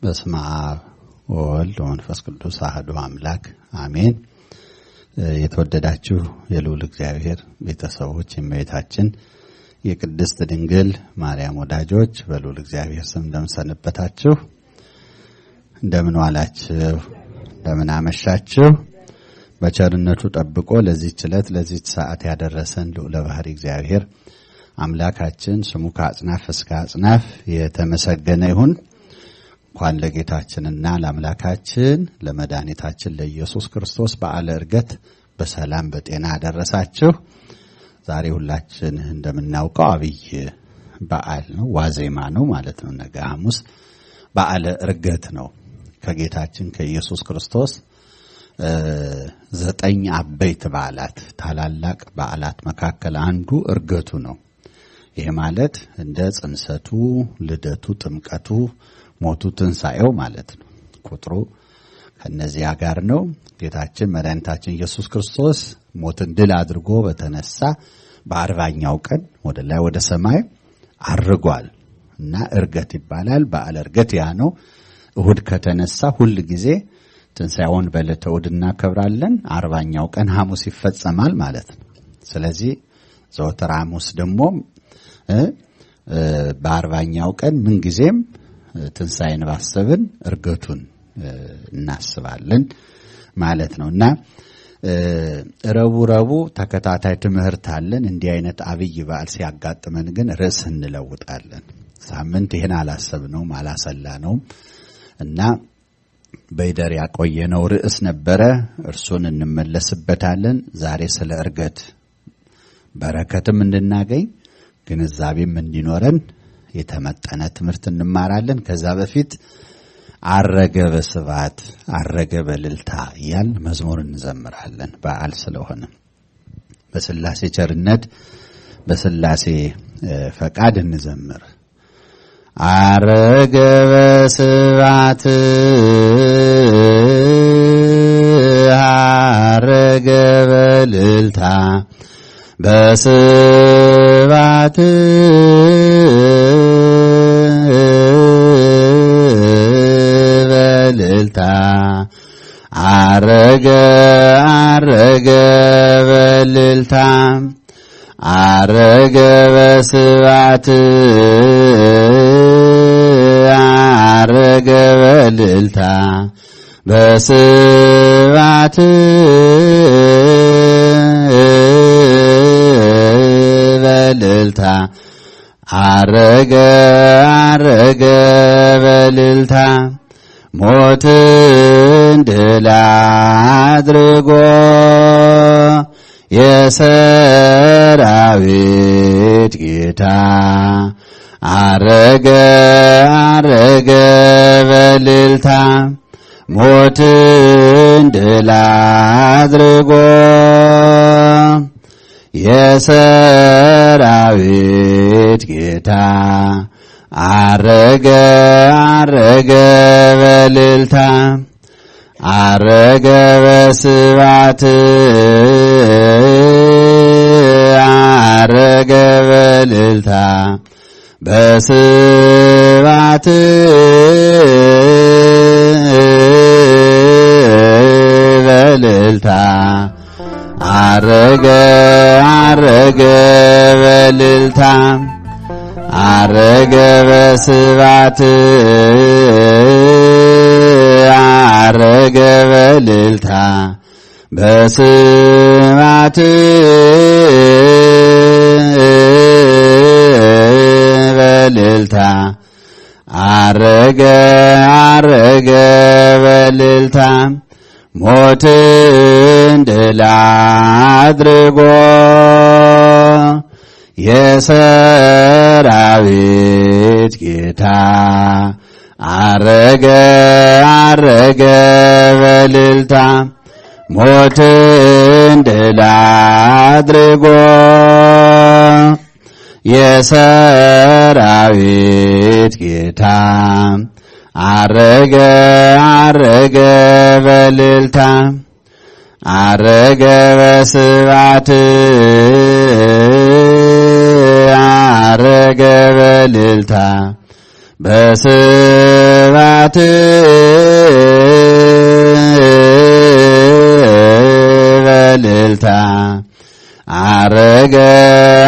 በስመ አብ ወወልድ ወመንፈስ ቅዱስ አሐዱ አምላክ አሜን። የተወደዳችሁ የልዑል እግዚአብሔር ቤተሰቦች፣ የእመቤታችን የቅድስት ድንግል ማርያም ወዳጆች፣ በልዑል እግዚአብሔር ስም እንደምን ሰነበታችሁ? እንደምን ዋላችሁ? እንደምን አመሻችሁ? በቸርነቱ ጠብቆ ለዚህች ዕለት ለዚህች ሰዓት ያደረሰን ልዑለ ባሕርይ እግዚአብሔር አምላካችን ስሙ ከአጽናፍ እስከ አጽናፍ የተመሰገነ ይሁን። እንኳን ለጌታችንና ለአምላካችን ለመድኃኒታችን ለኢየሱስ ክርስቶስ በዓለ ዕርገት በሰላም በጤና አደረሳችሁ። ዛሬ ሁላችን እንደምናውቀው አብይ በዓል ነው፣ ዋዜማ ነው ማለት ነው። ነገ ሐሙስ በዓለ ዕርገት ነው። ከጌታችን ከኢየሱስ ክርስቶስ 9 አበይት በዓላት ታላላቅ በዓላት መካከል አንዱ ዕርገቱ ነው። ይሄ ማለት እንደ ጽንሰቱ፣ ልደቱ፣ ጥምቀቱ፣ ሞቱ፣ ትንሣኤው ማለት ነው። ቁጥሩ ከነዚያ ጋር ነው። ጌታችን መድኃኒታችን ኢየሱስ ክርስቶስ ሞትን ድል አድርጎ በተነሳ በ40ኛው ቀን ወደ ላይ ወደ ሰማይ አርጓል እና ዕርገት ይባላል። በዓለ ዕርገት ያ ነው። እሁድ ከተነሳ ሁል ጊዜ ትንሣኤውን በዕለተ እሁድ እናከብራለን። 40ኛው ቀን ሐሙስ ይፈጸማል ማለት ነው። ስለዚህ ዘወትር ሐሙስ ደግሞ በ40ኛው ቀን ምን ጊዜም ትንሣኤን ባሰብን ዕርገቱን እናስባለን ማለት ነው። እና ረቡዕ ተከታታይ ትምህርት አለን። እንዲህ አይነት አብይ በዓል ሲያጋጥመን ግን ርዕስ እንለውጣለን። ሳምንት ይሄን አላሰብነውም አላሰላነውም እና በይደር ያቆየነው ርዕስ ነበረ። እርሱን እንመለስበታለን። ዛሬ ስለ ዕርገት በረከትም እንድናገኝ ግንዛቤም እንዲኖረን የተመጠነ ትምህርት እንማራለን። ከዛ በፊት አረገ በስብሐት አረገ በእልልታ እያልን መዝሙር እንዘምራለን። በዓል ስለሆነ በስላሴ ቸርነት በስላሴ ፈቃድ እንዘምር። አረገ በስብሐት አረገ በእልልታ በስብሐት በእልልታ አረገ አረገ በእልልታ አረገ በስብሐት አረገ በእልልታ በስብሐት በእልልታ አረገ አረገ በእልልታ ሞትን ድል አድርጎ የሰራዊት ጌታ አረገ አረገ በእልልታ ሞትን ድል አድርጎ የሰራዊት ጌታ አረገ አረገ በእልልታ አረገ በስብሐት አረገ በእልልታ በስብሐት በእልልታ አረገ አረገ በእልልታ አረገ በስብሐት አረገ በእልልታ በስብሐት በእልልታ አረገ አረገ በእልልታ ሞትን ድል አድርጎ የሰራዊት ጌታ አረገ አረገ በእልልታ ሞትን ድል አድርጎ የሰራዊት ጌታ አረገ አረገ በእልልታ አረገ በስብሐት አረገ በእልልታ በስባት በልልታ አረገ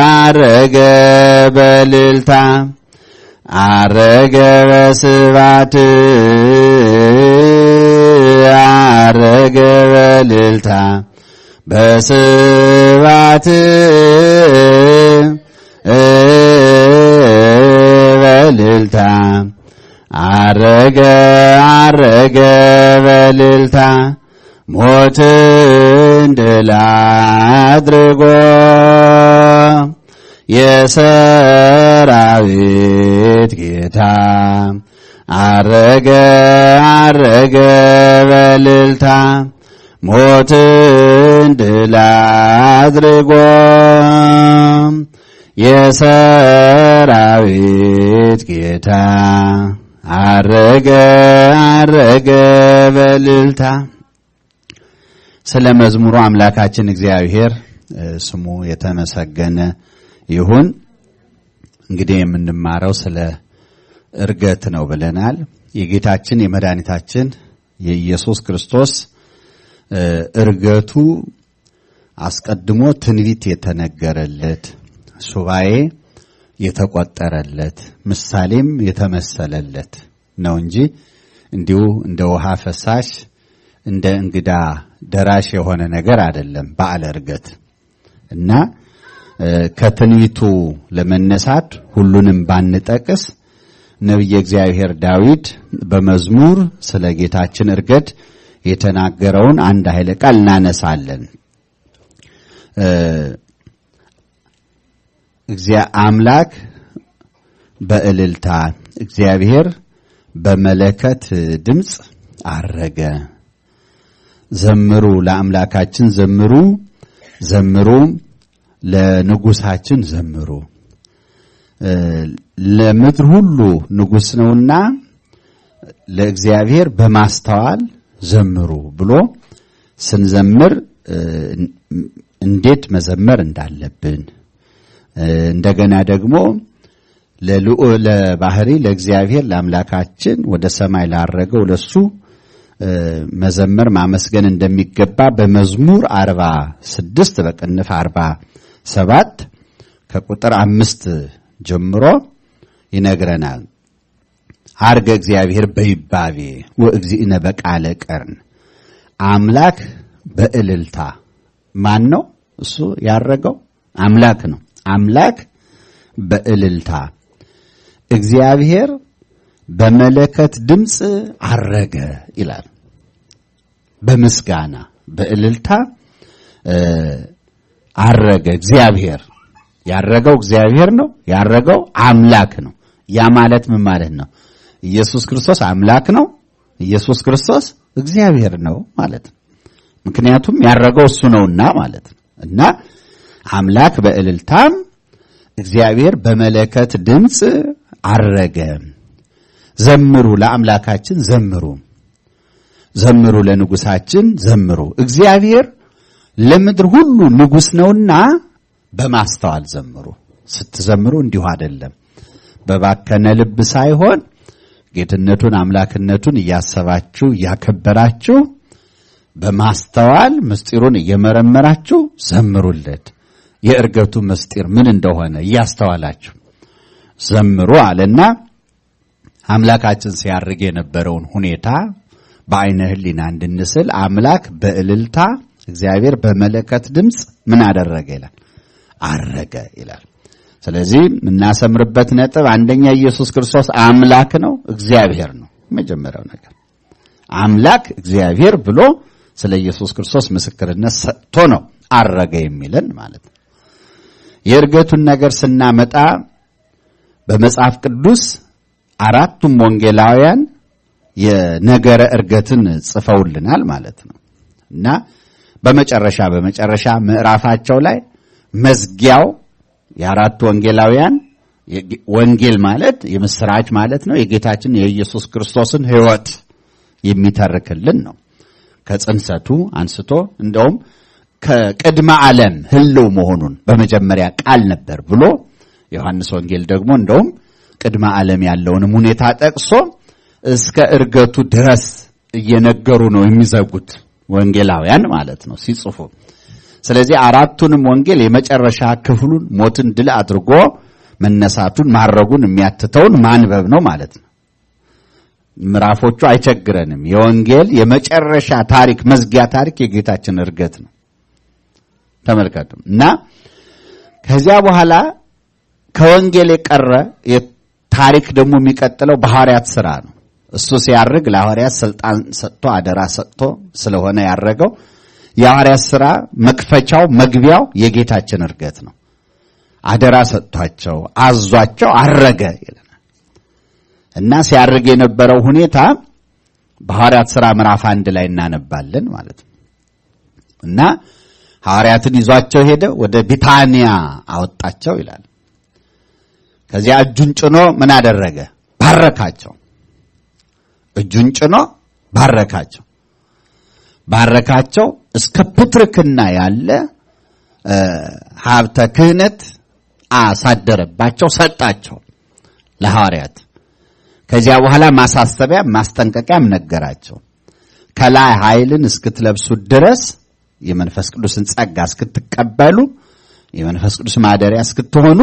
አረገ በልልታ አረገ በስባት አረገ በልልታ በስባት በልልታ አረገ አረገ በልልታ ሞትን ድል አድርጎ የሰራዊት ጌታ አረገ አረገ በልልታ ሞትን ድል አድርጎ የሰራዊት ጌታ አረገ አረገ በልልታ። ስለ መዝሙሩ አምላካችን እግዚአብሔር ስሙ የተመሰገነ ይሁን። እንግዲህ የምንማረው ስለ እርገት ነው ብለናል። የጌታችን የመድኃኒታችን የኢየሱስ ክርስቶስ እርገቱ አስቀድሞ ትንቢት የተነገረለት፣ ሱባኤ የተቆጠረለት፣ ምሳሌም የተመሰለለት ነው እንጂ እንዲሁ እንደ ውሃ ፈሳሽ እንደ እንግዳ ደራሽ የሆነ ነገር አይደለም በዓለ እርገት። እና ከትንቢቱ ለመነሳት ሁሉንም ባንጠቅስ ነቢየ እግዚአብሔር ዳዊት በመዝሙር ስለ ጌታችን እርገት የተናገረውን አንድ ኃይለ ቃል እናነሳለን። አምላክ በእልልታ እግዚአብሔር በመለከት ድምፅ አረገ። ዘምሩ ለአምላካችን ዘምሩ፣ ዘምሩ ለንጉሳችን ዘምሩ፣ ለምድር ሁሉ ንጉስ ነውና ለእግዚአብሔር በማስተዋል ዘምሩ ብሎ ስንዘምር እንዴት መዘመር እንዳለብን፣ እንደገና ደግሞ ለባህሪ ለእግዚአብሔር ለአምላካችን ወደ ሰማይ ላረገው ለሱ መዘመር ማመስገን እንደሚገባ በመዝሙር 46 በቅንፍ 47 ከቁጥር 5 ጀምሮ ይነግረናል። አርገ እግዚአብሔር በይባቤ ወእግዚእነ በቃለ ቀርን። አምላክ በእልልታ ማን ነው እሱ ያረገው? አምላክ ነው። አምላክ በእልልታ እግዚአብሔር በመለከት ድምፅ አረገ ይላል። በምስጋና በእልልታ አረገ እግዚአብሔር። ያረገው እግዚአብሔር ነው። ያረገው አምላክ ነው። ያ ማለት ምን ማለት ነው? ኢየሱስ ክርስቶስ አምላክ ነው። ኢየሱስ ክርስቶስ እግዚአብሔር ነው ማለት ነው። ምክንያቱም ያረገው እሱ ነውና ማለት ነው። እና አምላክ በእልልታም እግዚአብሔር በመለከት ድምፅ አረገ። ዘምሩ ለአምላካችን ዘምሩ፣ ዘምሩ ለንጉሳችን ዘምሩ። እግዚአብሔር ለምድር ሁሉ ንጉስ ነውና በማስተዋል ዘምሩ። ስትዘምሩ እንዲሁ አይደለም፣ በባከነ ልብ ሳይሆን ጌትነቱን አምላክነቱን እያሰባችሁ እያከበራችሁ በማስተዋል ምስጢሩን እየመረመራችሁ ዘምሩለት። የእርገቱ ምስጢር ምን እንደሆነ እያስተዋላችሁ ዘምሩ አለና አምላካችን ሲያርግ የነበረውን ሁኔታ በአይነ ሕሊና እንድንስል አምላክ በእልልታ እግዚአብሔር በመለከት ድምፅ ምን አደረገ ይላል? አረገ ይላል። ስለዚህ የምናሰምርበት ነጥብ አንደኛ ኢየሱስ ክርስቶስ አምላክ ነው፣ እግዚአብሔር ነው። መጀመሪያው ነገር አምላክ እግዚአብሔር ብሎ ስለ ኢየሱስ ክርስቶስ ምስክርነት ሰጥቶ ነው አረገ የሚለን ማለት ነው። የእርገቱን ነገር ስናመጣ በመጽሐፍ ቅዱስ አራቱም ወንጌላውያን የነገረ እርገትን ጽፈውልናል ማለት ነው። እና በመጨረሻ ምዕራፋቸው ላይ መዝጊያው የአራቱ ወንጌላውያን ወንጌል ማለት የምስራች ማለት ነው። የጌታችን የኢየሱስ ክርስቶስን ሕይወት የሚተርክልን ነው። ከጽንሰቱ አንስቶ እንደውም ከቅድመ ዓለም ህልው መሆኑን በመጀመሪያ ቃል ነበር ብሎ ዮሐንስ ወንጌል ደግሞ እንደውም ቅድመ ዓለም ያለውንም ሁኔታ ጠቅሶ እስከ እርገቱ ድረስ እየነገሩ ነው የሚዘጉት ወንጌላውያን ማለት ነው ሲጽፉ። ስለዚህ አራቱንም ወንጌል የመጨረሻ ክፍሉን ሞትን ድል አድርጎ መነሳቱን ማረጉን የሚያትተውን ማንበብ ነው ማለት ነው። ምዕራፎቹ አይቸግረንም። የወንጌል የመጨረሻ ታሪክ መዝጊያ ታሪክ የጌታችን እርገት ነው። ተመልከቱ እና ከዚያ በኋላ ከወንጌል የቀረ ታሪክ ደግሞ የሚቀጥለው በሐዋርያት ሥራ ነው። እሱ ሲያርግ ለሐዋርያት ስልጣን ሰጥቶ አደራ ሰጥቶ ስለሆነ ያረገው የሐዋርያት ሥራ መክፈቻው መግቢያው የጌታችን እርገት ነው። አደራ ሰጥቷቸው አዟቸው አረገ ይለናል። እና ሲያርግ የነበረው ሁኔታ በሐዋርያት ሥራ ምዕራፍ 1 ላይ እናነባለን ማለት ነው። እና ሐዋርያትን ይዟቸው ሄደ፣ ወደ ቢታንያ አወጣቸው ይላል። ከዚያ እጁን ጭኖ ምን አደረገ? ባረካቸው። እጁን ጭኖ ባረካቸው። ባረካቸው እስከ ፕትርክና ያለ ሀብተ ክህነት አሳደረባቸው፣ ሰጣቸው ለሐዋርያት። ከዚያ በኋላ ማሳሰቢያ ማስጠንቀቂያም ነገራቸው። ከላይ ኃይልን እስክትለብሱ ድረስ የመንፈስ ቅዱስን ጸጋ እስክትቀበሉ የመንፈስ ቅዱስ ማደሪያ እስክትሆኑ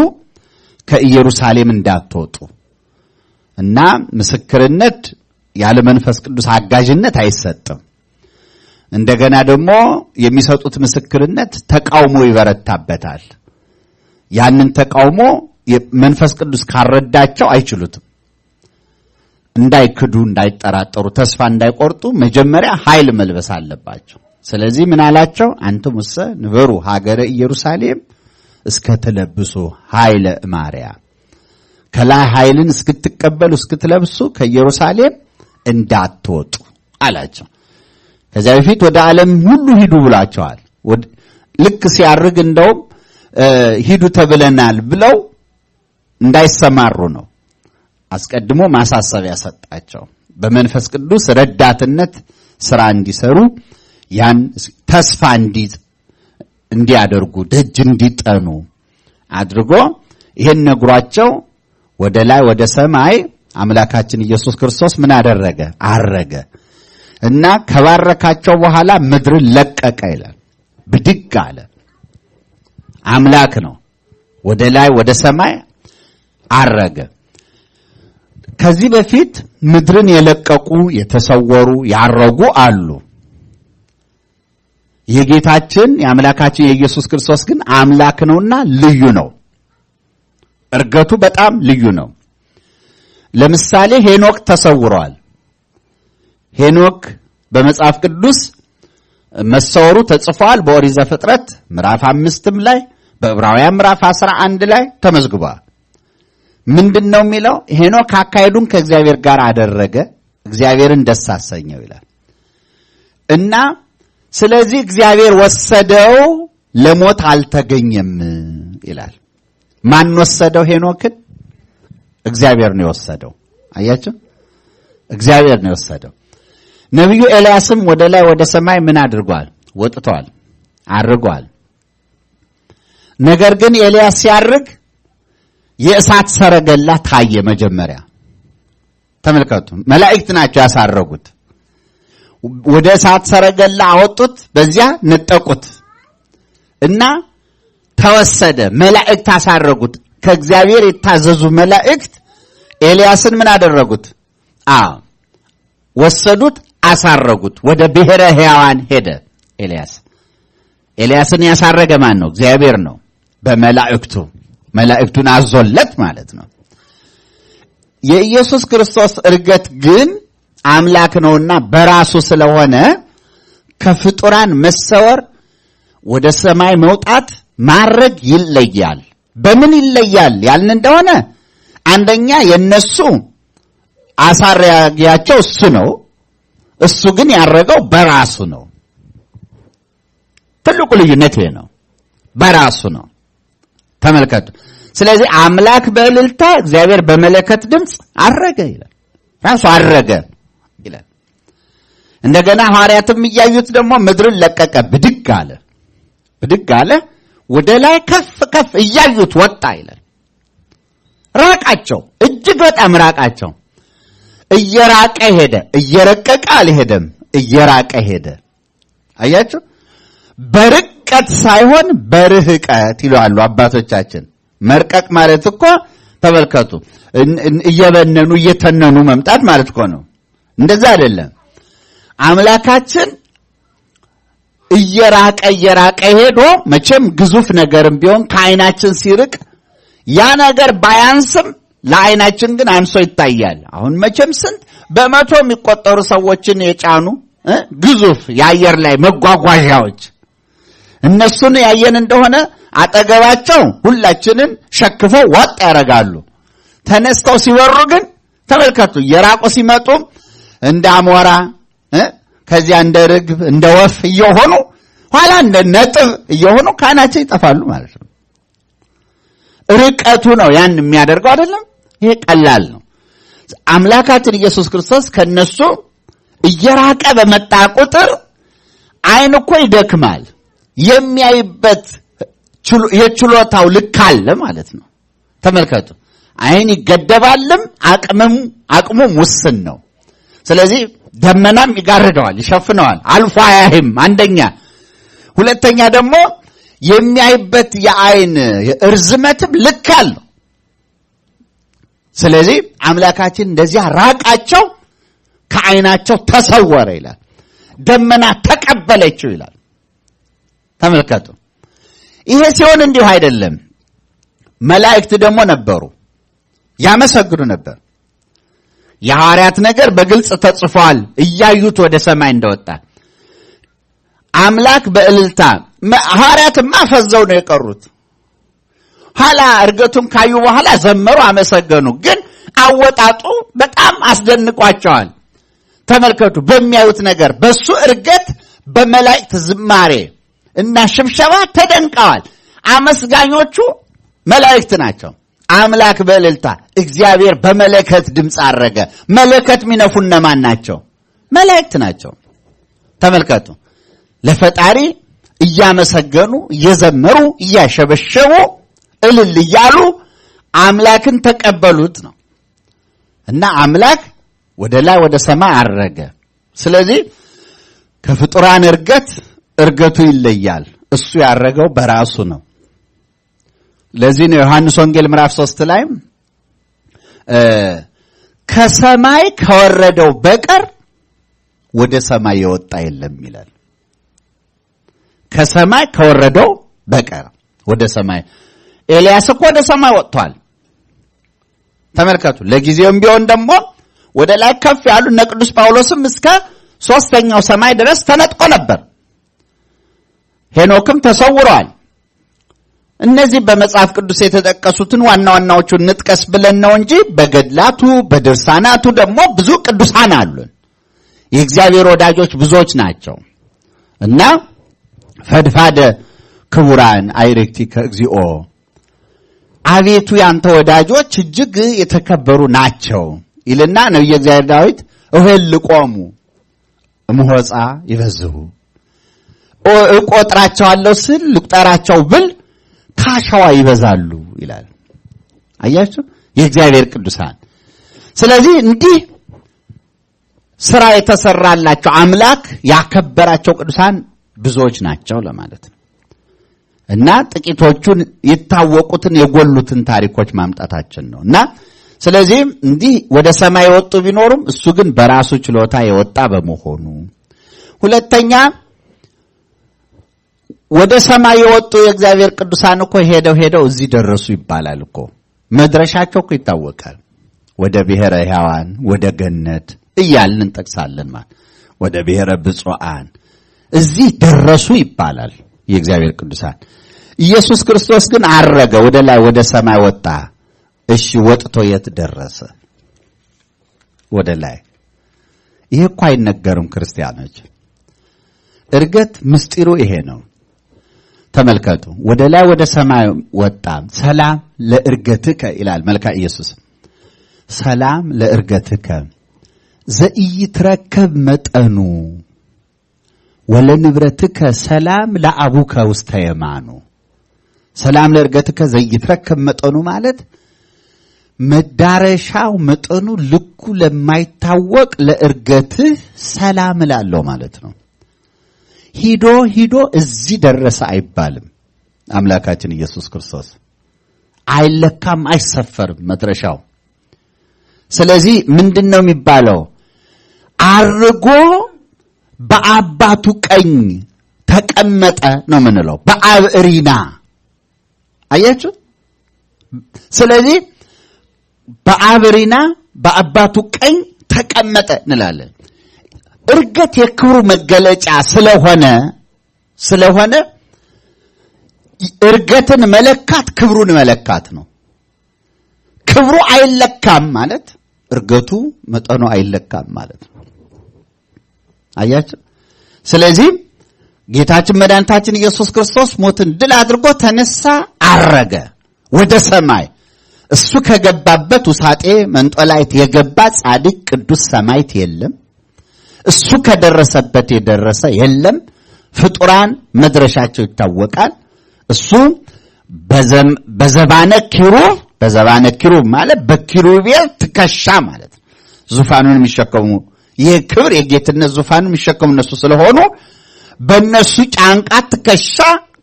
ከኢየሩሳሌም እንዳትወጡ እና ምስክርነት ያለ መንፈስ ቅዱስ አጋዥነት አይሰጥም። እንደገና ደግሞ የሚሰጡት ምስክርነት ተቃውሞ ይበረታበታል። ያንን ተቃውሞ መንፈስ ቅዱስ ካረዳቸው አይችሉትም። እንዳይክዱ፣ እንዳይጠራጠሩ፣ ተስፋ እንዳይቆርጡ መጀመሪያ ኃይል መልበስ አለባቸው። ስለዚህ ምን አላቸው? አንትሙሰ ንበሩ ሀገረ ኢየሩሳሌም እስከ ትለብሱ ኃይለ እማርያም፣ ከላይ ኃይልን እስክትቀበሉ እስክትለብሱ ከኢየሩሳሌም እንዳትወጡ አላቸው። ከዚያ በፊት ወደ ዓለም ሁሉ ሂዱ ብሏቸዋል። ልክ ሲያርግ እንደውም ሂዱ ተብለናል ብለው እንዳይሰማሩ ነው አስቀድሞ ማሳሰቢያ ሰጣቸው። በመንፈስ ቅዱስ ረዳትነት ስራ እንዲሰሩ ያን ተስፋ እንዲያደርጉ ደጅ እንዲጠኑ አድርጎ ይሄን ነግሯቸው ወደ ላይ ወደ ሰማይ አምላካችን ኢየሱስ ክርስቶስ ምን አደረገ? አረገ። እና ከባረካቸው በኋላ ምድርን ለቀቀ ይላል። ብድግ አለ። አምላክ ነው። ወደ ላይ ወደ ሰማይ አረገ። ከዚህ በፊት ምድርን የለቀቁ የተሰወሩ ያረጉ አሉ። የጌታችን የአምላካችን የኢየሱስ ክርስቶስ ግን አምላክ ነውና ልዩ ነው። እርገቱ በጣም ልዩ ነው። ለምሳሌ ሄኖክ ተሰውሯል። ሄኖክ በመጽሐፍ ቅዱስ መሰወሩ ተጽፏል። በኦሪት ዘፍጥረት ምዕራፍ 5 ላይ በዕብራውያን ምዕራፍ 11 ላይ ተመዝግቧል። ምንድነው የሚለው? ሄኖክ አካሄዱን ከእግዚአብሔር ጋር አደረገ፣ እግዚአብሔርን ደስ አሰኘው ይላል። እና ስለዚህ እግዚአብሔር ወሰደው፣ ለሞት አልተገኘም ይላል። ማን ወሰደው ሄኖክን? እግዚአብሔር ነው የወሰደው። አያችሁ፣ እግዚአብሔር ነው የወሰደው። ነብዩ ኤልያስም ወደ ላይ ወደ ሰማይ ምን አድርጓል? ወጥቷል፣ አርጓል። ነገር ግን ኤልያስ ሲያርግ የእሳት ሰረገላ ታየ። መጀመሪያ ተመልከቱ፣ መላእክት ናቸው ያሳረጉት። ወደ እሳት ሰረገላ አወጡት፣ በዚያ ነጠቁት እና ተወሰደ። መላእክት አሳረጉት። ከእግዚአብሔር የታዘዙ መላእክት ኤልያስን ምን አደረጉት? ወሰዱት፣ አሳረጉት። ወደ ብሔረ ሕያዋን ሄደ ኤልያስ። ኤልያስን ያሳረገ ማን ነው? እግዚአብሔር ነው። በመላእክቱ መላእክቱን አዞለት ማለት ነው። የኢየሱስ ክርስቶስ እርገት ግን አምላክ ነውና በራሱ ስለሆነ ከፍጡራን መሰወር ወደ ሰማይ መውጣት ማረግ ይለያል። በምን ይለያል ያልን እንደሆነ አንደኛ የነሱ አሳራጊያቸው እሱ ነው። እሱ ግን ያረገው በራሱ ነው። ትልቁ ልዩነት ይሄ ነው። በራሱ ነው። ተመልከቱ። ስለዚህ አምላክ በእልልታ እግዚአብሔር በመለከት ድምጽ አረገ ይላል። ራሱ አረገ ይላል። እንደገና ሐዋርያትም እያዩት ደግሞ ምድርን ለቀቀ፣ ብድግ አለ፣ ብድግ አለ፣ ወደ ላይ ከፍ ከፍ እያዩት ወጣ ይላል። ራቃቸው፣ እጅግ በጣም ራቃቸው። እየራቀ ሄደ። እየረቀቀ አልሄደም፣ እየራቀ ሄደ። አያችሁ፣ በርቀት ሳይሆን በርህቀት ይለዋሉ አባቶቻችን። መርቀቅ ማለት እኮ ተመልከቱ፣ እየበነኑ እየተነኑ መምጣት ማለት እኮ ነው። እንደዛ አይደለም። አምላካችን እየራቀ እየራቀ ሄዶ መቼም ግዙፍ ነገርም ቢሆን ከዓይናችን ሲርቅ ያ ነገር ባያንስም ለዓይናችን ግን አንሶ ይታያል። አሁን መቼም ስንት በመቶ የሚቆጠሩ ሰዎችን የጫኑ ግዙፍ የአየር ላይ መጓጓዣዎች እነሱን ያየን እንደሆነ አጠገባቸው ሁላችንን ሸክፈው ዋጥ ያደርጋሉ። ተነስተው ሲበሩ ግን ተመልከቱ፣ እየራቁ ሲመጡ እንደ አሞራ፣ ከዚያ እንደ ርግብ፣ እንደ ወፍ እየሆኑ ኋላ እንደ ነጥብ እየሆኑ ከዓይናቸው ይጠፋሉ ማለት ነው። ርቀቱ ነው ያን የሚያደርገው አይደለም። ይሄ ቀላል ነው። አምላካችን ኢየሱስ ክርስቶስ ከነሱ እየራቀ በመጣ ቁጥር ዓይን እኮ ይደክማል። የሚያይበት የችሎታው ልክ አለ ማለት ነው። ተመልከቱ፣ ዓይን ይገደባልም፣ አቅሙም ውስን ነው። ስለዚህ ደመናም ይጋርደዋል፣ ይሸፍነዋል፣ አልፎ አያይም። አንደኛ፣ ሁለተኛ ደግሞ የሚያይበት የዓይን እርዝመትም ልክ አለው። ስለዚህ አምላካችን እንደዚያ ራቃቸው፣ ከዓይናቸው ተሰወረ ይላል። ደመና ተቀበለችው ይላል። ተመልከቱ። ይሄ ሲሆን እንዲሁ አይደለም። መላእክት ደግሞ ነበሩ፣ ያመሰግኑ ነበር። የሐዋርያት ነገር በግልጽ ተጽፏል፣ እያዩት ወደ ሰማይ እንደወጣ አምላክ በእልልታ። ሐዋርያትማ ፈዘው ነው የቀሩት። ኋላ እርገቱን ካዩ በኋላ ዘመሩ፣ አመሰገኑ። ግን አወጣጡ በጣም አስደንቋቸዋል። ተመልከቱ፣ በሚያዩት ነገር በሱ እርገት በመላእክት ዝማሬ እና ሽብሸባ ተደንቀዋል። አመስጋኞቹ መላእክት ናቸው። አምላክ በእልልታ፣ እግዚአብሔር በመለከት ድምፅ አረገ። መለከት የሚነፉ እነማን ናቸው? መላእክት ናቸው። ተመልከቱ፣ ለፈጣሪ እያመሰገኑ፣ እየዘመሩ፣ እያሸበሸቡ፣ እልል እያሉ አምላክን ተቀበሉት ነው። እና አምላክ ወደ ላይ ወደ ሰማይ አረገ። ስለዚህ ከፍጡራን እርገት እርገቱ ይለያል። እሱ ያረገው በራሱ ነው። ለዚህ ነው ዮሐንስ ወንጌል ምዕራፍ 3 ላይ ከሰማይ ከወረደው በቀር ወደ ሰማይ የወጣ የለም ይላል። ከሰማይ ከወረደው በቀር ወደ ሰማይ፣ ኤልያስ እኮ ወደ ሰማይ ወጥቷል። ተመልከቱ። ለጊዜውም ቢሆን ደግሞ ወደ ላይ ከፍ ያሉ እነ ቅዱስ ጳውሎስም እስከ ሶስተኛው ሰማይ ድረስ ተነጥቆ ነበር። ሄኖክም ተሰውሯል። እነዚህ በመጽሐፍ ቅዱስ የተጠቀሱትን ዋና ዋናዎቹን እንጥቀስ ብለን ነው እንጂ በገድላቱ በድርሳናቱ ደግሞ ብዙ ቅዱሳን አሉን። የእግዚአብሔር ወዳጆች ብዙዎች ናቸው። እና ፈድፋደ ክቡራን አይሬክቲከ እግዚኦ፣ አቤቱ ያንተ ወዳጆች እጅግ የተከበሩ ናቸው ይልና ነቢየ እግዚአብሔር ዳዊት እሄልቆሙ እምሆፃ ይበዝሁ፣ እቆጥራቸዋለሁ ስል ልቁጠራቸው ብል ካሸዋ ይበዛሉ ይላል። አያችሁ፣ የእግዚአብሔር ቅዱሳን። ስለዚህ እንዲህ ስራ የተሰራላቸው አምላክ ያከበራቸው ቅዱሳን ብዙዎች ናቸው ለማለት ነው። እና ጥቂቶቹን የታወቁትን የጎሉትን ታሪኮች ማምጣታችን ነው። እና ስለዚህ እንዲህ ወደ ሰማይ የወጡ ቢኖሩም እሱ ግን በራሱ ችሎታ የወጣ በመሆኑ፣ ሁለተኛ ወደ ሰማይ የወጡ የእግዚአብሔር ቅዱሳን እኮ ሄደው ሄደው እዚህ ደረሱ ይባላል እኮ። መድረሻቸው እኮ ይታወቃል። ወደ ብሔረ ሕያዋን፣ ወደ ገነት እያልን እንጠቅሳለን ማለት፣ ወደ ብሔረ ብፁዓን እዚህ ደረሱ ይባላል የእግዚአብሔር ቅዱሳን። ኢየሱስ ክርስቶስ ግን አረገ፣ ወደ ላይ ወደ ሰማይ ወጣ። እሺ ወጥቶ የት ደረሰ? ወደ ላይ። ይሄ እኮ አይነገርም ክርስቲያኖች። እርገት ምስጢሩ ይሄ ነው። ተመልከቱ፣ ወደ ላይ ወደ ሰማይ ወጣ። ሰላም ለእርገትከ ይላል መልካ ኢየሱስ። ሰላም ለእርገትከ ዘኢይትረከብ መጠኑ ወለንብረትከ ሰላም ለአቡከ ውስተ የማኑ። ሰላም ለእርገትከ ዘኢይትረከብ መጠኑ ማለት መዳረሻው መጠኑ ልኩ ለማይታወቅ ለእርገትህ ሰላም እላለሁ ማለት ነው። ሂዶ ሂዶ እዚህ ደረሰ አይባልም። አምላካችን ኢየሱስ ክርስቶስ አይለካም፣ አይሰፈርም መድረሻው። ስለዚህ ምንድነው የሚባለው? አርጎ በአባቱ ቀኝ ተቀመጠ ነው የምንለው፣ በአብ እሪና። አያችሁ? ስለዚህ በአብ እሪና በአባቱ ቀኝ ተቀመጠ እንላለን። እርገት የክብሩ መገለጫ ስለሆነ እርገትን መለካት ክብሩን መለካት ነው። ክብሩ አይለካም ማለት እርገቱ መጠኑ አይለካም ማለት ነው። አያችሁ? ስለዚህ ጌታችን መድኃኒታችን ኢየሱስ ክርስቶስ ሞትን ድል አድርጎ ተነሳ፣ አረገ ወደ ሰማይ። እሱ ከገባበት ውሳጤ መንጦላይት የገባ ጻድቅ ቅዱስ ሰማዕት የለም። እሱ ከደረሰበት የደረሰ የለም። ፍጡራን መድረሻቸው ይታወቃል። እሱ በዘባነ ኪሩብ፣ በዘባነ ኪሩብ ማለት በኪሩቤል ትከሻ ማለት ነው። ዙፋኑን የሚሸከሙ የክብር የጌትነት ዙፋኑን የሚሸከሙ እነሱ ስለሆኑ በእነሱ ጫንቃ ትከሻ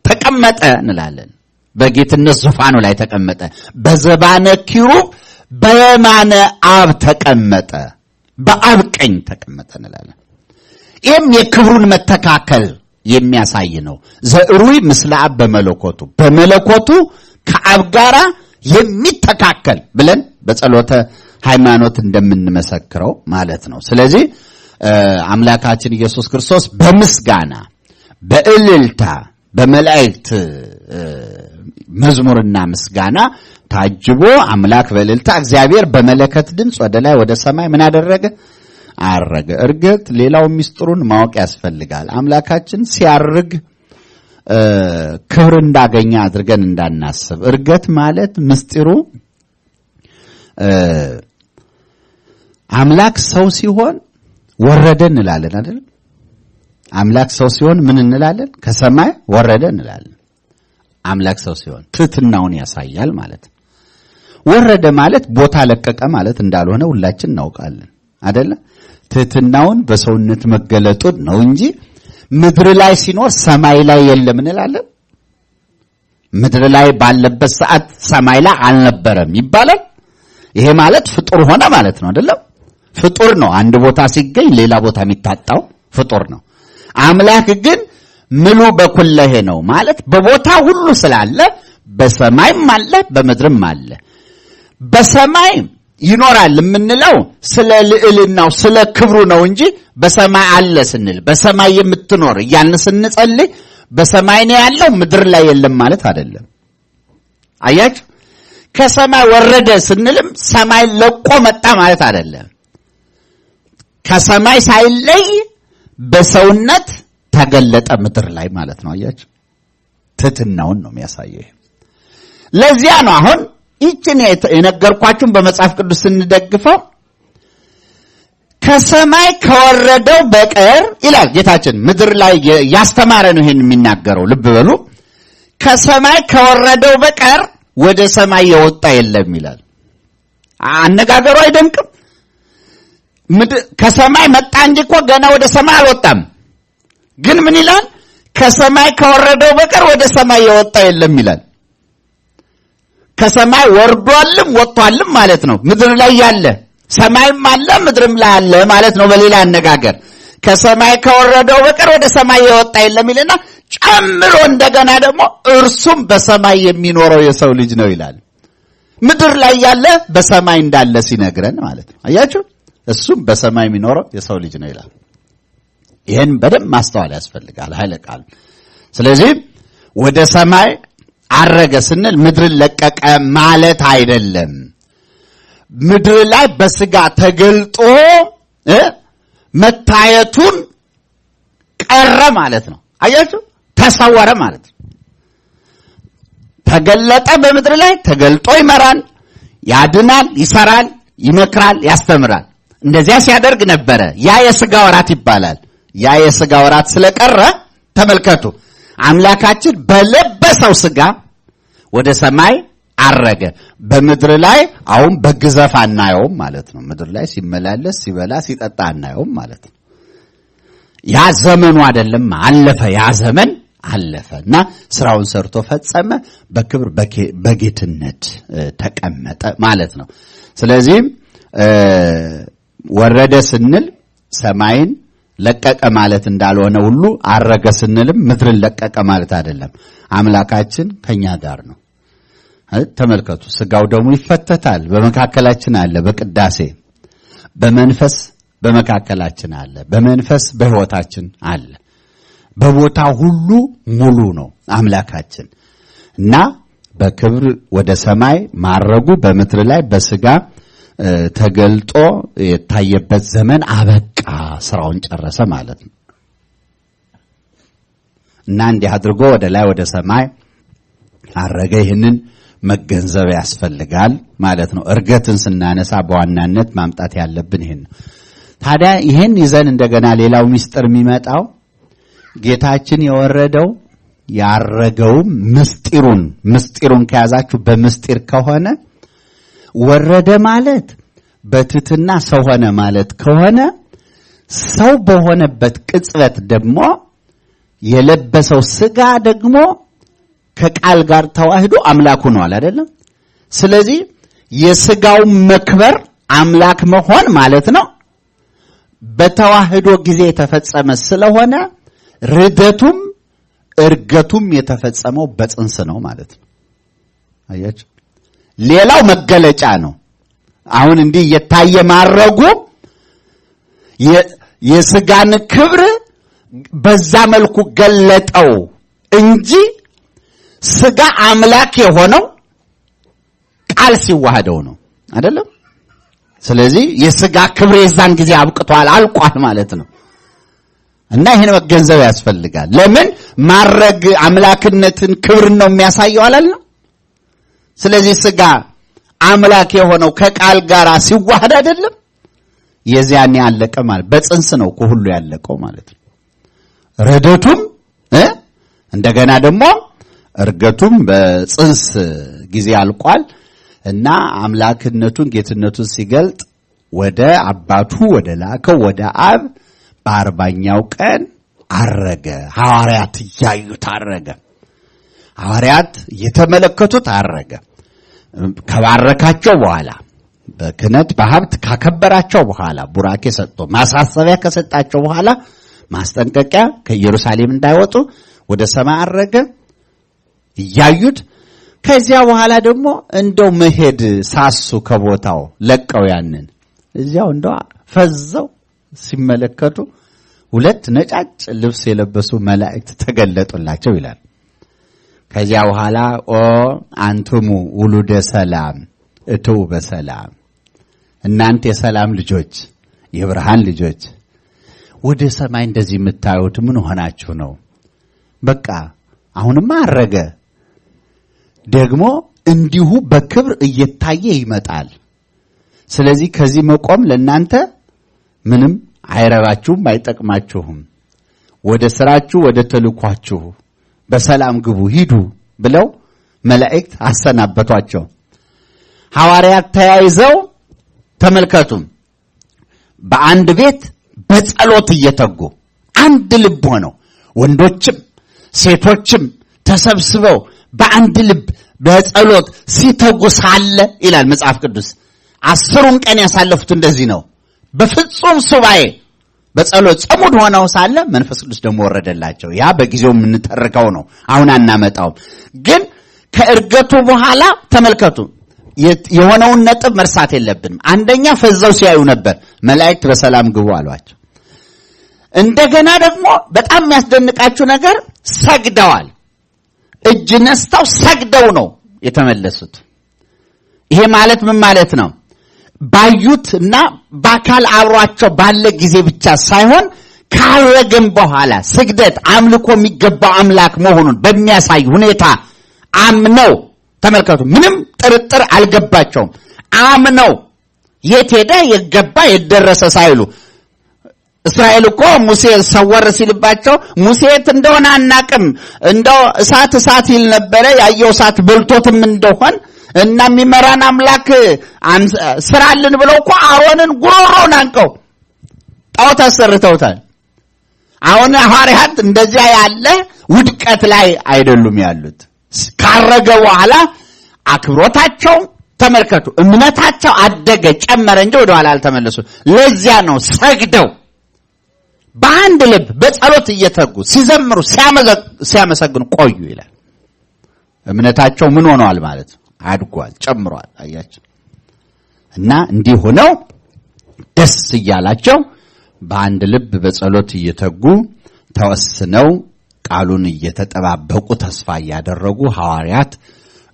ተቀመጠ እንላለን። በጌትነት ዙፋኑ ላይ ተቀመጠ። በዘባነ ኪሩብ በየማነ አብ ተቀመጠ፣ በአብ ቀኝ ተቀመጠ እንላለን። ይህም የክብሩን መተካከል የሚያሳይ ነው። ዘእሩይ ምስለ አብ በመለኮቱ፣ በመለኮቱ ከአብ ጋራ የሚተካከል ብለን በጸሎተ ሃይማኖት እንደምንመሰክረው ማለት ነው። ስለዚህ አምላካችን ኢየሱስ ክርስቶስ በምስጋና በእልልታ በመላእክት መዝሙርና ምስጋና ታጅቦ አምላክ በእልልታ እግዚአብሔር በመለከት ድምፅ ወደ ላይ ወደ ሰማይ ምን አደረገ? አረገ። እርገት ሌላው ሚስጥሩን ማወቅ ያስፈልጋል። አምላካችን ሲያርግ ክብር እንዳገኘ አድርገን እንዳናስብ። እርገት ማለት ምስጢሩ አምላክ ሰው ሲሆን ወረደ እንላለን አይደል? አምላክ ሰው ሲሆን ምን እንላለን? ከሰማይ ወረደ እንላለን። አምላክ ሰው ሲሆን ትሕትናውን ያሳያል ማለት ነው። ወረደ ማለት ቦታ ለቀቀ ማለት እንዳልሆነ ሁላችን እናውቃለን አይደለ? ትሕትናውን በሰውነት መገለጡን ነው እንጂ ምድር ላይ ሲኖር ሰማይ ላይ የለም እንላለን። ምድር ላይ ባለበት ሰዓት ሰማይ ላይ አልነበረም ይባላል። ይሄ ማለት ፍጡር ሆነ ማለት ነው አይደለም? ፍጡር ነው። አንድ ቦታ ሲገኝ ሌላ ቦታ የሚታጣው ፍጡር ነው። አምላክ ግን ምሉ በኩለሄ ነው ማለት በቦታ ሁሉ ስላለ በሰማይም አለ በምድርም አለ። በሰማይ ይኖራል የምንለው ስለ ልዕልናው ስለ ክብሩ ነው እንጂ በሰማይ አለ ስንል በሰማይ የምትኖር እያልን ስንጸልይ በሰማይ ነው ያለው ምድር ላይ የለም ማለት አይደለም። አያችሁ? ከሰማይ ወረደ ስንልም ሰማይ ለቆ መጣ ማለት አይደለም። ከሰማይ ሳይለይ በሰውነት ተገለጠ ምድር ላይ ማለት ነው። አያችሁ? ትሕትናውን ነው የሚያሳየው። ለዚያ ነው አሁን ይህችን የነገርኳችሁን በመጽሐፍ ቅዱስ ስንደግፈው ከሰማይ ከወረደው በቀር ይላል ጌታችን። ምድር ላይ ያስተማረ ነው ይሄን የሚናገረው። ልብ በሉ። ከሰማይ ከወረደው በቀር ወደ ሰማይ የወጣ የለም ይላል። አነጋገሩ አይደንቅም? ከሰማይ መጣ እንጂ እኮ ገና ወደ ሰማይ አልወጣም። ግን ምን ይላል? ከሰማይ ከወረደው በቀር ወደ ሰማይ የወጣ የለም ይላል። ከሰማይ ወርዷልም ወጥቷልም ማለት ነው። ምድር ላይ ያለ ሰማይም አለ ምድርም ላይ አለ ማለት ነው። በሌላ አነጋገር ከሰማይ ከወረደው በቀር ወደ ሰማይ የወጣ የለም ይልና ጨምሮ እንደገና ደግሞ እርሱም በሰማይ የሚኖረው የሰው ልጅ ነው ይላል። ምድር ላይ ያለ በሰማይ እንዳለ ሲነግረን ማለት ነው። አያችሁ? እሱም በሰማይ የሚኖረው የሰው ልጅ ነው ይላል። ይሄን በደንብ ማስተዋል ያስፈልጋል ኃይለ ቃል። ስለዚህ ወደ ሰማይ አረገ ስንል ምድርን ለቀቀ ማለት አይደለም። ምድር ላይ በስጋ ተገልጦ መታየቱን ቀረ ማለት ነው። አያችሁ? ተሰወረ ማለት ነው። ተገለጠ በምድር ላይ ተገልጦ ይመራል፣ ያድናል፣ ይሰራል፣ ይመክራል፣ ያስተምራል። እንደዚያ ሲያደርግ ነበረ። ያ የስጋ ወራት ይባላል። ያ የስጋ ወራት ስለቀረ ተመልከቱ፣ አምላካችን በለበሰው ስጋ ወደ ሰማይ አረገ። በምድር ላይ አሁን በግዘፍ አናየውም ማለት ነው። ምድር ላይ ሲመላለስ ሲበላ ሲጠጣ አናየውም ማለት ነው። ያ ዘመኑ አይደለም፣ አለፈ። ያ ዘመን አለፈ እና ስራውን ሰርቶ ፈጸመ። በክብር በጌትነት ተቀመጠ ማለት ነው። ስለዚህም ወረደ ስንል ሰማይን ለቀቀ ማለት እንዳልሆነ ሁሉ አረገ ስንልም ምድርን ለቀቀ ማለት አይደለም። አምላካችን ከኛ ጋር ነው። ተመልከቱ፣ ስጋው ደግሞ ይፈተታል፣ በመካከላችን አለ። በቅዳሴ በመንፈስ በመካከላችን አለ። በመንፈስ በሕይወታችን አለ። በቦታ ሁሉ ሙሉ ነው አምላካችን እና በክብር ወደ ሰማይ ማረጉ በምድር ላይ በስጋ ተገልጦ የታየበት ዘመን አበቃ፣ ስራውን ጨረሰ ማለት ነው። እና እንዲህ አድርጎ ወደ ላይ ወደ ሰማይ አረገ። ይህንን መገንዘብ ያስፈልጋል ማለት ነው። እርገትን ስናነሳ በዋናነት ማምጣት ያለብን ይህን ነው። ታዲያ ይህን ይዘን እንደገና ሌላው ምስጢር የሚመጣው ጌታችን የወረደው ያረገውም ምስጢሩን ከያዛችሁ በምስጢር ከሆነ ወረደ ማለት በትህትና ሰው ሆነ ማለት ከሆነ ሰው በሆነበት ቅጽበት ደግሞ የለበሰው ስጋ ደግሞ ከቃል ጋር ተዋህዶ አምላክ ሆኗል አይደለም? ስለዚህ የስጋው መክበር አምላክ መሆን ማለት ነው። በተዋህዶ ጊዜ የተፈጸመ ስለሆነ ርደቱም እርገቱም የተፈጸመው በጽንስ ነው ማለት ነው። አያችሁ፣ ሌላው መገለጫ ነው። አሁን እንዲህ እየታየ ማረጉ የስጋን ክብር በዛ መልኩ ገለጠው እንጂ ስጋ አምላክ የሆነው ቃል ሲዋህደው ነው አይደለም? ስለዚህ የስጋ ክብር የዛን ጊዜ አብቅቷል፣ አልቋል ማለት ነው። እና ይሄን መገንዘብ ያስፈልጋል። ለምን ማረግ አምላክነትን ክብር ነው የሚያሳየው አላልነው? ስለዚህ ስጋ አምላክ የሆነው ከቃል ጋር ሲዋህድ አይደለም? የዚያን ያለቀ ማለት በጽንስ ነው እኮ ሁሉ ያለቀው ማለት ነው። ረደቱም እንደገና ደግሞ እርገቱም በጽንስ ጊዜ አልቋል። እና አምላክነቱን ጌትነቱን ሲገልጥ ወደ አባቱ ወደ ላከው ወደ አብ በአርባኛው ቀን አረገ። ሐዋርያት እያዩት አረገ። ሐዋርያት እየተመለከቱት አረገ። ከባረካቸው በኋላ በክህነት በሀብት ካከበራቸው በኋላ ቡራኬ ሰጥቶ ማሳሰቢያ ከሰጣቸው በኋላ ማስጠንቀቂያ ከኢየሩሳሌም እንዳይወጡ ወደ ሰማይ አረገ እያዩት። ከዚያ በኋላ ደግሞ እንደው መሄድ ሳሱ ከቦታው ለቀው ያንን እዚያው እንደው ፈዘው ሲመለከቱ ሁለት ነጫጭ ልብስ የለበሱ መላእክት ተገለጡላቸው ይላል። ከዚያ በኋላ ኦ አንትሙ ውሉደ ሰላም እትው በሰላም፣ እናንተ የሰላም ልጆች የብርሃን ልጆች ወደ ሰማይ እንደዚህ የምታዩት ምን ሆናችሁ ነው? በቃ አሁንማ አረገ፣ ደግሞ እንዲሁ በክብር እየታየ ይመጣል። ስለዚህ ከዚህ መቆም ለእናንተ ምንም አይረባችሁም፣ አይጠቅማችሁም። ወደ ስራችሁ ወደ ተልኳችሁ በሰላም ግቡ፣ ሂዱ ብለው መላእክት አሰናበቷቸው። ሐዋርያት ተያይዘው ተመልከቱ፣ በአንድ ቤት በጸሎት እየተጉ አንድ ልብ ሆነው ወንዶችም ሴቶችም ተሰብስበው በአንድ ልብ በጸሎት ሲተጉ ሳለ ይላል መጽሐፍ ቅዱስ። 10ሩን ቀን ያሳለፉት እንደዚህ ነው። በፍጹም ሱባኤ በጸሎት ጽሙድ ሆነው ሳለ መንፈስ ቅዱስ ደግሞ ወረደላቸው። ያ በጊዜው የምንተርከው ነው፣ አሁን አናመጣውም። ግን ከእርገቱ በኋላ ተመልከቱ የሆነውን ነጥብ መርሳት የለብንም። አንደኛ ፈዘው ሲያዩ ነበር፣ መላእክት በሰላም ግቡ አሏቸው። እንደገና ደግሞ በጣም የሚያስደንቃችሁ ነገር ሰግደዋል። እጅ ነስተው ሰግደው ነው የተመለሱት። ይሄ ማለት ምን ማለት ነው? ባዩት እና በአካል አብሯቸው ባለ ጊዜ ብቻ ሳይሆን ካረገም በኋላ ስግደት አምልኮ የሚገባው አምላክ መሆኑን በሚያሳይ ሁኔታ አምነው ተመልከቱ። ምንም ጥርጥር አልገባቸውም። አምነው የት ሄደ የገባ የደረሰ ሳይሉ እስራኤል እኮ ሙሴ ሰወር ሲልባቸው ሙሴ የት እንደሆነ አናቅም፣ እንደው እሳት እሳት ይል ነበረ፣ ያየው እሳት በልቶትም እንደሆን እና የሚመራን አምላክ ስራልን ብለው እኮ አሮንን ጉሮሮውን አንቀው ጣዖት አሰርተውታል። አሁን ሐዋርያት እንደዚያ ያለ ውድቀት ላይ አይደሉም ያሉት። ካረገ በኋላ አክብሮታቸው ተመልከቱ፣ እምነታቸው አደገ ጨመረ እንጂ ወደ ኋላ አልተመለሱ። ለዚያ ነው ሰግደው በአንድ ልብ በጸሎት እየተጉ ሲዘምሩ ሲያመሰግኑ ቆዩ ይላል። እምነታቸው ምን ሆነዋል ማለት ነው? አድጓል፣ ጨምሯል። አያችሁ። እና እንዲህ ሆነው ደስ እያላቸው በአንድ ልብ በጸሎት እየተጉ ተወስነው ቃሉን እየተጠባበቁ ተስፋ እያደረጉ ሐዋርያት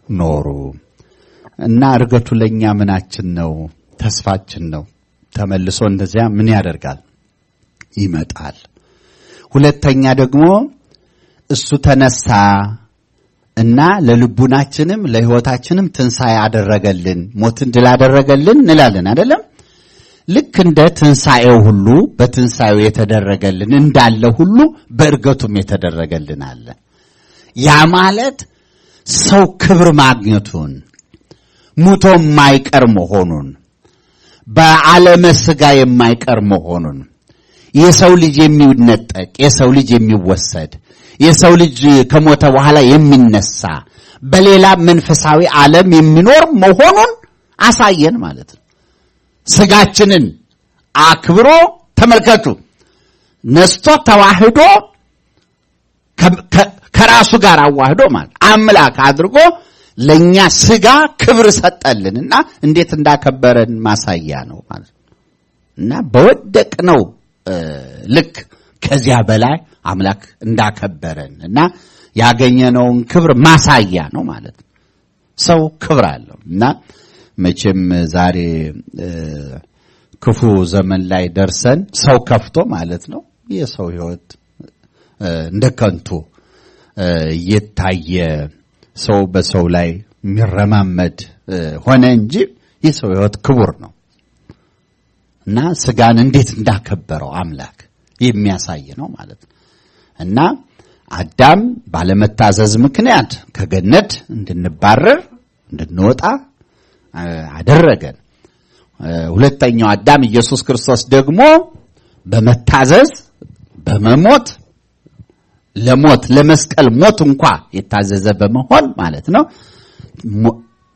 ኖሩ። እና እርገቱ ለኛ ምናችን ነው? ተስፋችን ነው። ተመልሶ እንደዚያ ምን ያደርጋል? ይመጣል። ሁለተኛ ደግሞ እሱ ተነሳ እና ለልቡናችንም ለሕይወታችንም ትንሣኤ አደረገልን፣ ሞትን ድል አደረገልን እንላለን አይደለም? ልክ እንደ ትንሣኤው ሁሉ በትንሣኤው የተደረገልን እንዳለ ሁሉ በእርገቱም የተደረገልን አለ። ያ ማለት ሰው ክብር ማግኘቱን፣ ሙቶ የማይቀር መሆኑን፣ በዓለመ ሥጋ የማይቀር መሆኑን፣ የሰው ልጅ የሚነጠቅ፣ የሰው ልጅ የሚወሰድ፣ የሰው ልጅ ከሞተ በኋላ የሚነሳ፣ በሌላ መንፈሳዊ ዓለም የሚኖር መሆኑን አሳየን ማለት ነው። ስጋችንን አክብሮ ተመልከቱ፣ ነስቶ ተዋህዶ ከራሱ ጋር አዋህዶ ማለት አምላክ አድርጎ ለኛ ስጋ ክብር ሰጠልንና እንዴት እንዳከበረን ማሳያ ነው ማለት ነው። እና በወደቅነው ልክ ከዚያ በላይ አምላክ እንዳከበረን እና ያገኘነውን ክብር ማሳያ ነው ማለት ነው። ሰው ክብር አለው። እና መቼም ዛሬ ክፉ ዘመን ላይ ደርሰን ሰው ከፍቶ ማለት ነው የሰው ሕይወት እንደ ከንቱ እየታየ ሰው በሰው ላይ የሚረማመድ ሆነ እንጂ የሰው ሕይወት ክቡር ነው። እና ስጋን እንዴት እንዳከበረው አምላክ የሚያሳይ ነው ማለት ነው። እና አዳም ባለመታዘዝ ምክንያት ከገነት እንድንባረር እንድንወጣ አደረገን። ሁለተኛው አዳም ኢየሱስ ክርስቶስ ደግሞ በመታዘዝ በመሞት ለሞት ለመስቀል ሞት እንኳ የታዘዘ በመሆን ማለት ነው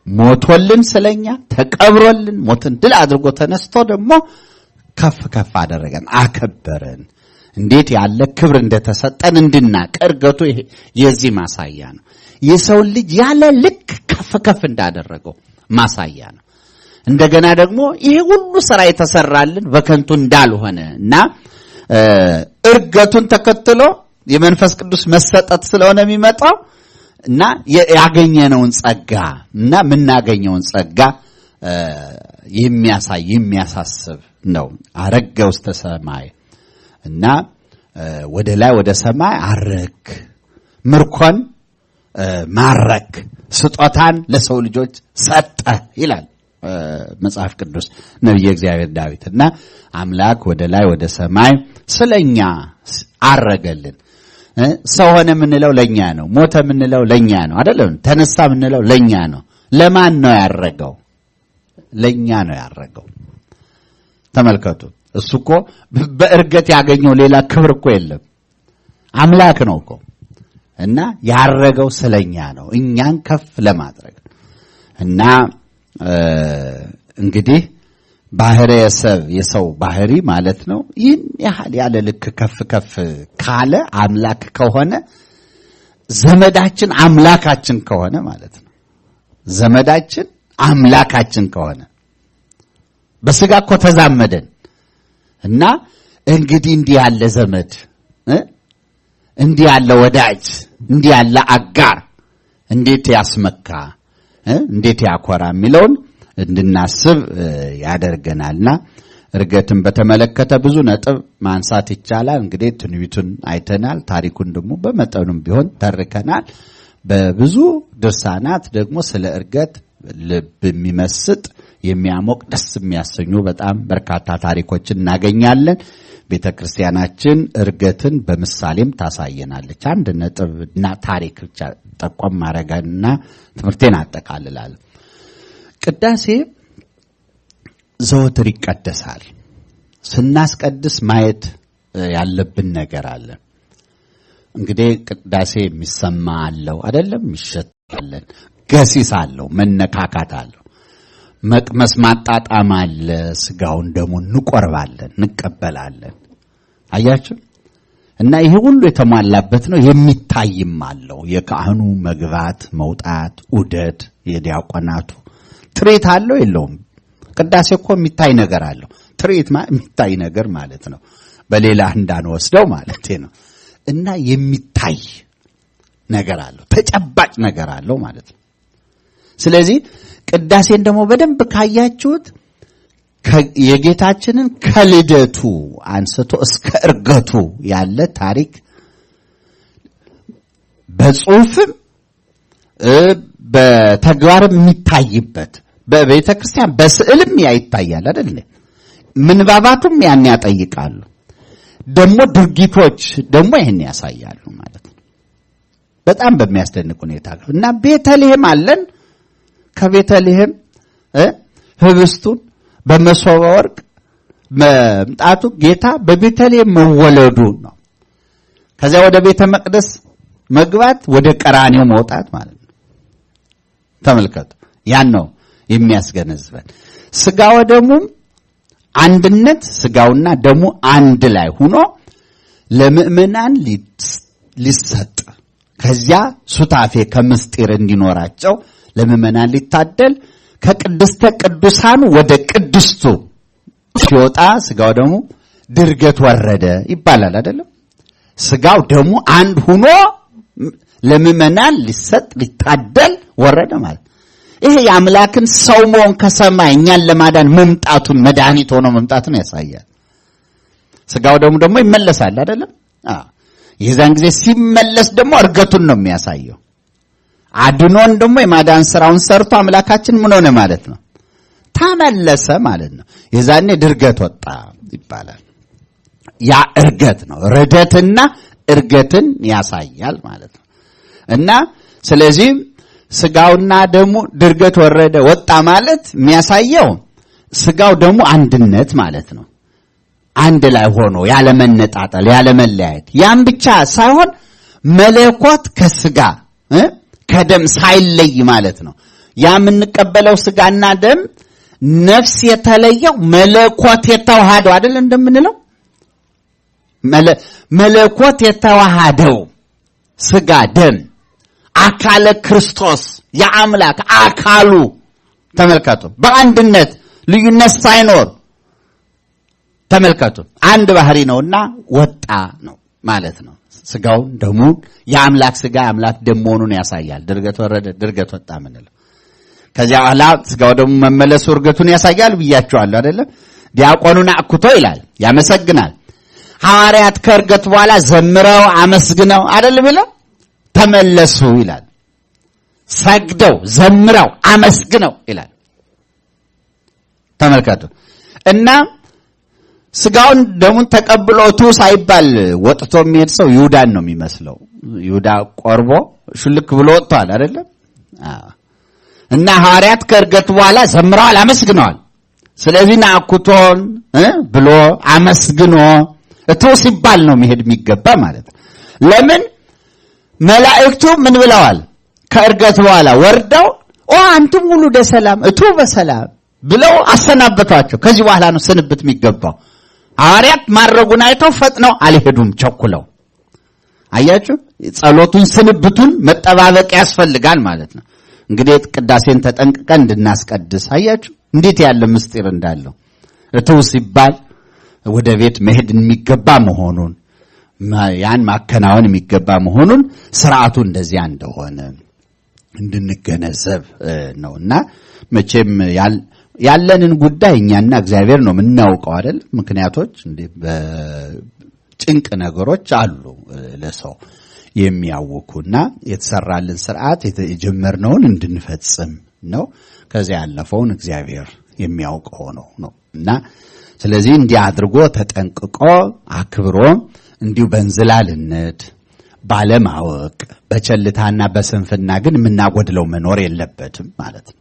ሞቶልን ስለኛ ተቀብሮልን ሞትን ድል አድርጎ ተነስቶ ደግሞ ከፍ ከፍ አደረገን፣ አከበረን። እንዴት ያለ ክብር እንደተሰጠን እንድናቅ እርገቱ የዚህ ማሳያ ነው። የሰው ልጅ ያለ ልክ ከፍ ከፍ እንዳደረገው ማሳያ ነው። እንደገና ደግሞ ይሄ ሁሉ ስራ የተሰራልን በከንቱ እንዳልሆነ እና እርገቱን ተከትሎ የመንፈስ ቅዱስ መሰጠት ስለሆነ የሚመጣው እና ያገኘነውን ጸጋ እና የምናገኘውን ጸጋ የሚያሳይ የሚያሳስብ ነው። አረገ ውስተ ሰማይ እና ወደ ላይ ወደ ሰማይ አረግ፣ ምርኮን ማረክ፣ ስጦታን ለሰው ልጆች ሰጠ ይላል መጽሐፍ ቅዱስ ነብየ እግዚአብሔር ዳዊት። እና አምላክ ወደ ላይ ወደ ሰማይ ስለኛ አረገልን። ሰው ሆነ የምንለው ለኛ ነው። ሞተ የምንለው ለኛ ነው አይደለም? ተነሳ የምንለው ለኛ ነው። ለማን ነው ያረገው? ለኛ ነው ያረገው። ተመልከቱ፣ እሱ እኮ በእርገት ያገኘው ሌላ ክብር እኮ የለም። አምላክ ነው እኮ እና ያረገው ስለኛ ነው፣ እኛን ከፍ ለማድረግ። እና እንግዲህ ባህረ ሰብ የሰው ባህሪ ማለት ነው ይህን ያህል ያለ ልክ ከፍ ከፍ ካለ አምላክ ከሆነ፣ ዘመዳችን አምላካችን ከሆነ ማለት ነው። ዘመዳችን አምላካችን ከሆነ በስጋ እኮ ተዛመደን። እና እንግዲህ እንዲህ ያለ ዘመድ፣ እንዲህ ያለ ወዳጅ፣ እንዲህ ያለ አጋር እንዴት ያስመካ፣ እንዴት ያኮራ የሚለውን እንድናስብ ያደርገናልና እርገትን በተመለከተ ብዙ ነጥብ ማንሳት ይቻላል። እንግዲህ ትንቢቱን አይተናል። ታሪኩን ደግሞ በመጠኑም ቢሆን ተርከናል። በብዙ ድርሳናት ደግሞ ስለ እርገት ልብ የሚመስጥ፣ የሚያሞቅ፣ ደስ የሚያሰኙ በጣም በርካታ ታሪኮችን እናገኛለን። ቤተክርስቲያናችን እርገትን በምሳሌም ታሳየናለች። አንድ ነጥብና ታሪክ ብቻ ጠቆም ማድረግና ትምህርቴን አጠቃልላለሁ። ቅዳሴ ዘወትር ይቀደሳል። ስናስቀድስ ማየት ያለብን ነገር አለ። እንግዲህ ቅዳሴ የሚሰማ አለው አይደለም? ይሸታለን፣ ገሲስ አለው፣ መነካካት አለው፣ መቅመስ ማጣጣም አለ። ስጋውን ደግሞ እንቆርባለን፣ እንቀበላለን። አያችሁ? እና ይሄ ሁሉ የተሟላበት ነው። የሚታይም አለው። የካህኑ መግባት መውጣት፣ ዑደት፣ የዲያቆናቱ ትርኢት አለው የለውም? ቅዳሴ እኮ የሚታይ ነገር አለው። ትርኢት የሚታይ ነገር ማለት ነው። በሌላ እንዳንወስደው ማለት ነው። እና የሚታይ ነገር አለው፣ ተጨባጭ ነገር አለው ማለት ነው። ስለዚህ ቅዳሴን ደግሞ በደንብ ካያችሁት የጌታችንን ከልደቱ አንስቶ እስከ እርገቱ ያለ ታሪክ በጽሁፍም በተግባርም የሚታይበት በቤተ ክርስቲያን በስዕልም ያ ይታያል አይደል? ምንባባቱም ያን ያጠይቃሉ። ደግሞ ድርጊቶች ደግሞ ይሄን ያሳያሉ ማለት ነው። በጣም በሚያስደንቅ ሁኔታ እና ቤተልሔም አለን። ከቤተልሔም ህብስቱን በመሶበ ወርቅ መምጣቱ ጌታ በቤተልሔም መወለዱ ነው። ከዚያ ወደ ቤተ መቅደስ መግባት ወደ ቀራኔው መውጣት ማለት ነው። ተመልከቱ፣ ያን ነው የሚያስገነዝበን። ስጋው ደሙም አንድነት፣ ስጋውና ደሙ አንድ ላይ ሆኖ ለምእመናን ሊሰጥ ከዚያ ሱታፌ ከምስጢር እንዲኖራቸው ለምእመናን ሊታደል ከቅድስተ ቅዱሳን ወደ ቅድስቱ ሲወጣ ስጋው ደሙ ድርገት ወረደ ይባላል አይደለም? ስጋው ደሙ አንድ ሆኖ ለምእመናን ሊሰጥ ሊታደል ወረደ ማለት ይሄ የአምላክን ሰው መሆን ከሰማይ እኛን ለማዳን መምጣቱን መድኃኒት ሆኖ መምጣቱን ያሳያል። ስጋው ደሙ ደግሞ ይመለሳል አይደለም? አዎ። የዛን ጊዜ ሲመለስ ደግሞ እርገቱን ነው የሚያሳየው። አድኖን ደግሞ የማዳን ስራውን ሰርቶ አምላካችን ምን ሆነ ማለት ነው? ተመለሰ ማለት ነው። የዛኔ ድርገት ወጣ ይባላል። ያ እርገት ነው። ርደትና እርገትን ያሳያል ማለት ነው። እና ስለዚህ ስጋውና ደሙ ድርገት ወረደ ወጣ ማለት የሚያሳየው ስጋው ደሙ አንድነት ማለት ነው። አንድ ላይ ሆኖ ያለመነጣጠል ያለመለያየት። ያን ብቻ ሳይሆን መለኮት ከስጋ ከደም ሳይለይ ማለት ነው። ያ የምንቀበለው ስጋና ደም ነፍስ የተለየው መለኮት የተዋሃደው አይደል እንደምንለው መለኮት የተዋሃደው ስጋ ደም አካለ ክርስቶስ የአምላክ አካሉ ተመልከቱ፣ በአንድነት ልዩነት ሳይኖር ተመልከቱ፣ አንድ ባህሪ ነውና ወጣ ነው ማለት ነው። ስጋውን ደሙን የአምላክ ስጋ የአምላክ ደም መሆኑን ያሳያል። ድርገት ወረደ ድርገት ወጣ ምንለው። ከዚያ በኋላ ስጋው ደሙ መመለሱ እርገቱን ያሳያል ብያቸዋለሁ አይደለም? ዲያቆኑን አኩቶ ይላል፣ ያመሰግናል። ሐዋርያት ከእርገቱ በኋላ ዘምረው አመስግነው አይደለም ይለው ተመለሱ ይላል። ሰግደው ዘምረው አመስግነው ይላል። ተመልከቱ። እና ስጋውን ደሙን ተቀብሎ ቱ ሳይባል ወጥቶ የሚሄድ ሰው ይሁዳን ነው የሚመስለው። ይሁዳ ቆርቦ ሹልክ ብሎ ወጥቷል አይደለም? አዎ። እና ሐዋርያት ከእርገቱ በኋላ ዘምረዋል፣ አመስግነዋል። ስለዚህ ናኩቶን ብሎ አመስግኖ እቱ ሲባል ነው መሄድ የሚገባ ማለት ነው። ለምን መላእክቱ ምን ብለዋል? ከእርገቱ በኋላ ወርደው ኦ አንቱም ሁሉ ደሰላም እቱ በሰላም ብለው አሰናበቷቸው። ከዚህ በኋላ ነው ስንብት የሚገባው። ሐዋርያት ማድረጉን አይተው ፈጥነው አልሄዱም፣ ቸኩለው። አያችሁ፣ ጸሎቱን ስንብቱን መጠባበቅ ያስፈልጋል ማለት ነው። እንግዲህ ቅዳሴን ተጠንቅቀን እንድናስቀድስ አያችሁ እንዴት ያለ ምስጢር እንዳለው። እቱ ሲባል ወደ ቤት መሄድ የሚገባ መሆኑን ያን ማከናወን የሚገባ መሆኑን ስርዓቱ እንደዚያ እንደሆነ እንድንገነዘብ ነውና መቼም ያለንን ጉዳይ እኛና እግዚአብሔር ነው የምናውቀው አይደል? ምክንያቶች እንዴ በጭንቅ ነገሮች አሉ ለሰው የሚያውኩና የተሰራልን ስርዓት የጀመርነውን እንድንፈጽም ነው። ከዚያ ያለፈውን እግዚአብሔር የሚያውቀው ነው እና ስለዚህ እንዲህ አድርጎ ተጠንቅቆ አክብሮ እንዲሁ በእንዝላልነት ባለማወቅ በቸልታና በስንፍና ግን የምናጎድለው መኖር የለበትም ማለት ነው።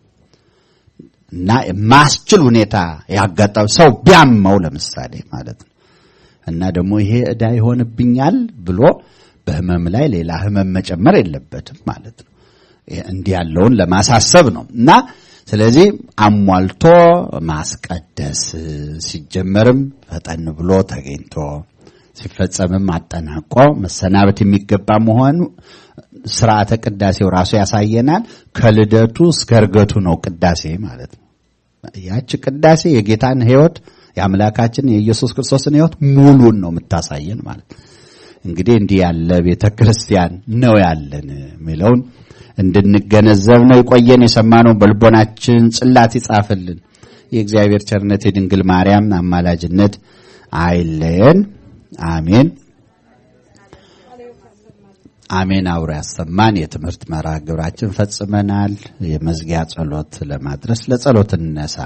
እና የማያስችል ሁኔታ ያጋጠመው ሰው ቢያመው ለምሳሌ ማለት ነው እና ደግሞ ይሄ ዕዳ ይሆንብኛል ብሎ በህመም ላይ ሌላ ህመም መጨመር የለበትም ማለት ነው። እንዲህ ያለውን ለማሳሰብ ነው። እና ስለዚህ አሟልቶ ማስቀደስ ሲጀመርም ፈጠን ብሎ ተገኝቶ ሲፈጸምም አጠናቆ መሰናበት የሚገባ መሆኑ ስርዓተ ቅዳሴው ራሱ ያሳየናል። ከልደቱ እስከ እርገቱ ነው ቅዳሴ ማለት ነው። ያች ቅዳሴ የጌታን ሕይወት፣ የአምላካችን የኢየሱስ ክርስቶስን ሕይወት ሙሉን ነው የምታሳየን ማለት ነው። እንግዲህ እንዲህ ያለ ቤተ ክርስቲያን ነው ያለን የሚለውን እንድንገነዘብ ነው። የቆየን የሰማነው በልቦናችን ጽላት ይጻፍልን። የእግዚአብሔር ቸርነት የድንግል ማርያም አማላጅነት አይለየን። አሜን አሜን። አብሮ ያሰማን። የትምህርት መርሃ ግብራችን ፈጽመናል። የመዝጊያ ጸሎት ለማድረስ ለጸሎት እንነሳ።